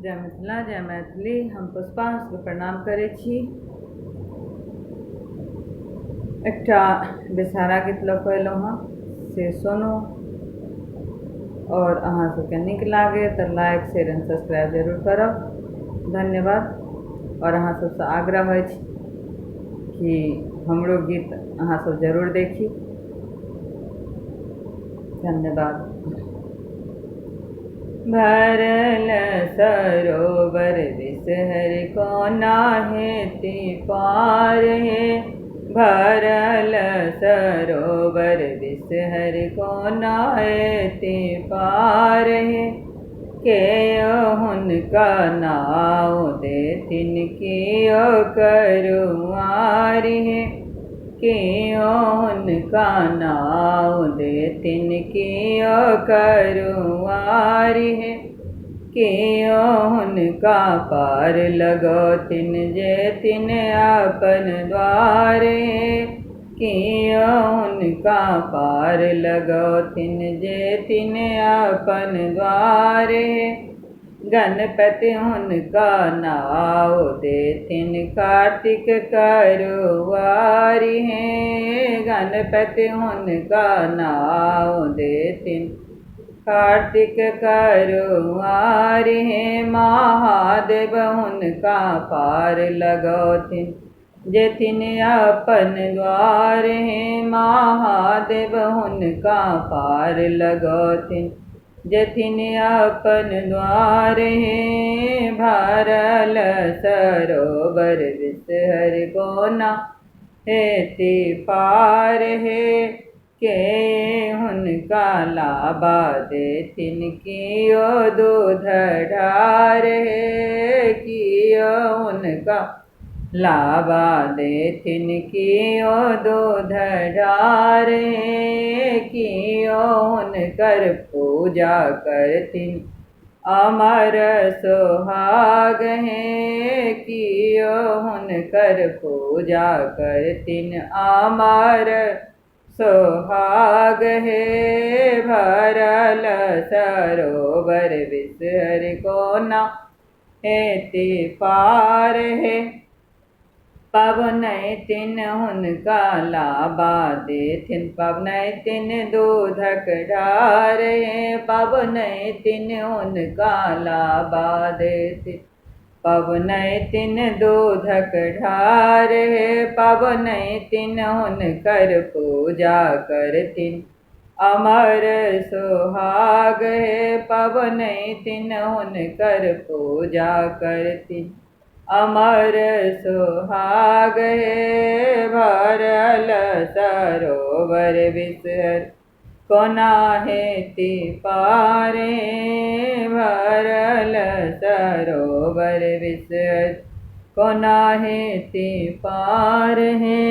जय मिथिला जय मैथिली। हम पुष्पा सबके प्रणाम करै छी। एकटा बेसहारा गीत लऽ कऽ एलहुँ हँ, से सुनू और अहाँ सबके नीक लागे तऽ लाइक शेयर एंड सब्सक्राइब जरूर करब। धन्यवाद। और अहाँ सबसँ आग्रह अछि कि हमरो गीत अहाँ सब जरूर देखी। धन्यवाद। भरल सरोवर विषहर कोना हेती पार हे, भरल सरोवर विषहर कोना हेती पार हे, के हुनका नाव देथिन कियो करुआर हे, कियो हुनका नाव देथिन कियो करुआर हे, कियो हुनका पार लगौथिन जेथिन अपन द्वार हे, कियो हुनका पार लगौथिन जेथिन अपन द्वार हे, गणपति हुनका नाव देथिन कार्तिक करुआरी हे, गणपति हुनका नाव देथिन कार्तिक करुआरी हे, महादेव हुनका पार लगौथिन जेथिन अपन द्वार हे, महादेव हुनका पार लगौथिन जेथिन अपन द्वार हे, भरल सरोवर विषहर कोना हेती पार हे, के हुनका लाबा देथिन कियो दूध ढार हे, कियो हुनका लाबा देथिन कियो दूध ढार हे, कियो हुनकर पूजा करथिन अमर सोहाग हे, कियो हुनकर पूजा करथिन अमर सोहाग हे, भरल सरोवर विषहर कोना हेती पार हे, पबनैतिन हुनका लाबा देथिन पबनैतिन दूधक ढार हे, पबनैतिन हुनका लाबा देथिन पबनैतिन दूधक ढार हे, पबनैतिन हुनकर पूजा करथिन अमर सोहाग हे, पबनैतिन हुनकर पूजा करथिन अमर सोहाग हे, भरल सरोवर विषहर कोना हेती पार हे, भरल सरोवर विषहर कोना हेती पार हे।